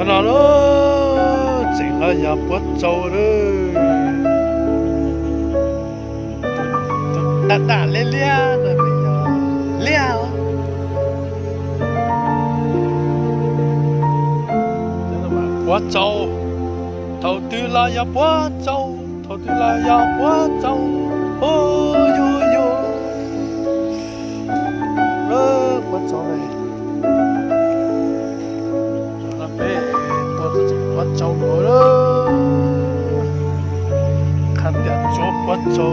No lub tseem los yog puab tsau lawm. Tus daj daj liab liab no yog liab. Puab tsau, thaum twg los yog puab tsau, thaum twg los yog puab tsau. Hu yug yug, puab tsau. Peb tuaj txog puab tsau lawm, qhov tias tsuav puab tsau.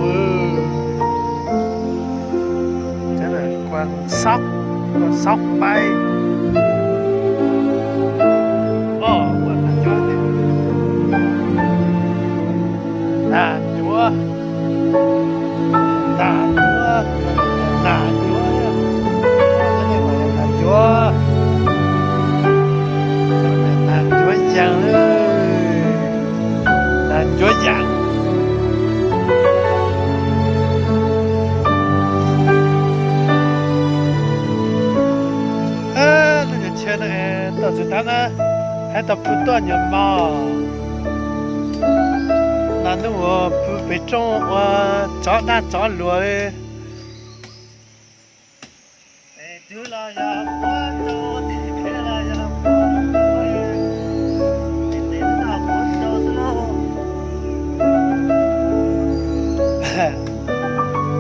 Xab, xab pais. Ua nas cuab, nas cuab, nas cuab, nas cuab, nas cuab, nas cuab yas, nas cuab yas. Lub nyuag chaw no tau txug tab na, hab tau pw tuaj nyuag mog. Nas nuj ua pw pem rooj ua tsov daj tsov luas li.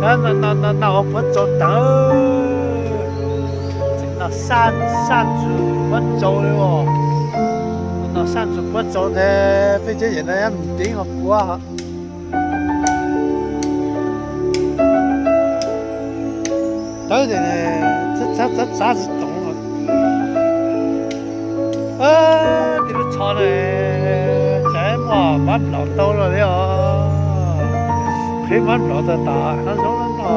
No ua puab tsau tawv, no saj ntsws puab tsau li os. No saj ntsws puab tsau ntag, peb cov yam no mus ntev ho puab. Tawv ces txav txav txav tsis toov. Tej lub tsho no ces muaj mab nplaum tau los li os. Qhib mab nplaum tas tas hab zoo no.